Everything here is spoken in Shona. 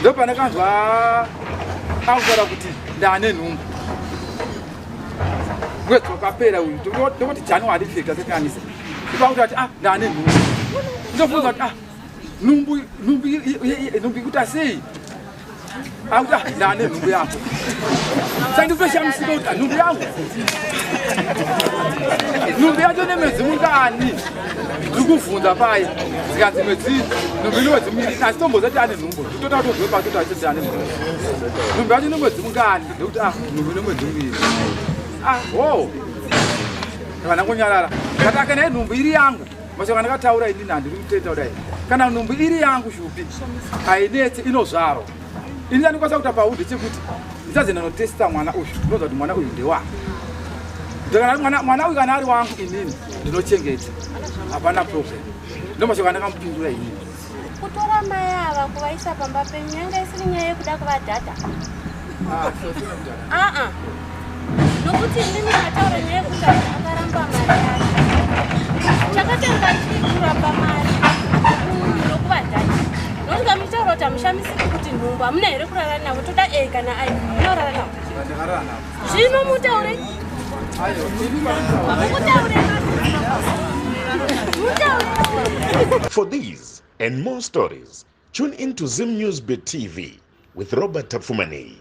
Ndopandakanzwa akutaura kuti ndane nhumbu. Mwedzi wakapera uyu, ndokoti January fika sekanisa. Ipakuti ati ah ndane nhumbu. Ndofunza kuti ah nhumbu nhumbu nhumbu ikuita sei? Akuti ah ndane nhumbu yako. Saka ndikutoshamisika kuti ah, nhumbu yangu. Nhumbu yacho nemwedzi mungani? Ndiri kuvhunza paye. Zikanzi mwedzi nhumbu ine mwedzi miviri asi tombozati ane nhumbu. Toda kutozwe pa toda kuti ane nhumbu. Nhumbu yacho ine mwedzi mungani? Ndikuti ah nhumbu ine mwedzi miviri. Ah ho. Ndakanga ndangonyarara. Ndati akana nhumbu iri yangu. Mashoko andakataura inini handiri kutenda kudai. Kana nhumbu iri yangu shupi hainetsi inozvarwa. Ini chandikwanisa kuita paudhi chekuti ndichaze ndanotesta mwana uyu ndinoziva kuti mwana uyu ndewangu. Ndakana mwana mwana uyu kana ari wangu inini ndinochengeta. Hapana problem. Ndomashoko andakamupindura inini. Kutora mai ava kuvaisa pamba penyu yanga isiri nyaya yekuda kuvadhadha. Aa ah, nokuti imimi mataura nyaya yekuti akaramba mari yake. Chakatanga chii kuramba mari nokuvadhadha? Nokuti kamuchitaura kuti hamushamisiki kuti nhumbu hamuna here kurara navo toda e kana ai hamuna kurara navo. Zvino mutaure. Mutaure. Mutaure. For these and more stories, tune in to Zim News Bit TV with Robert Tafumani.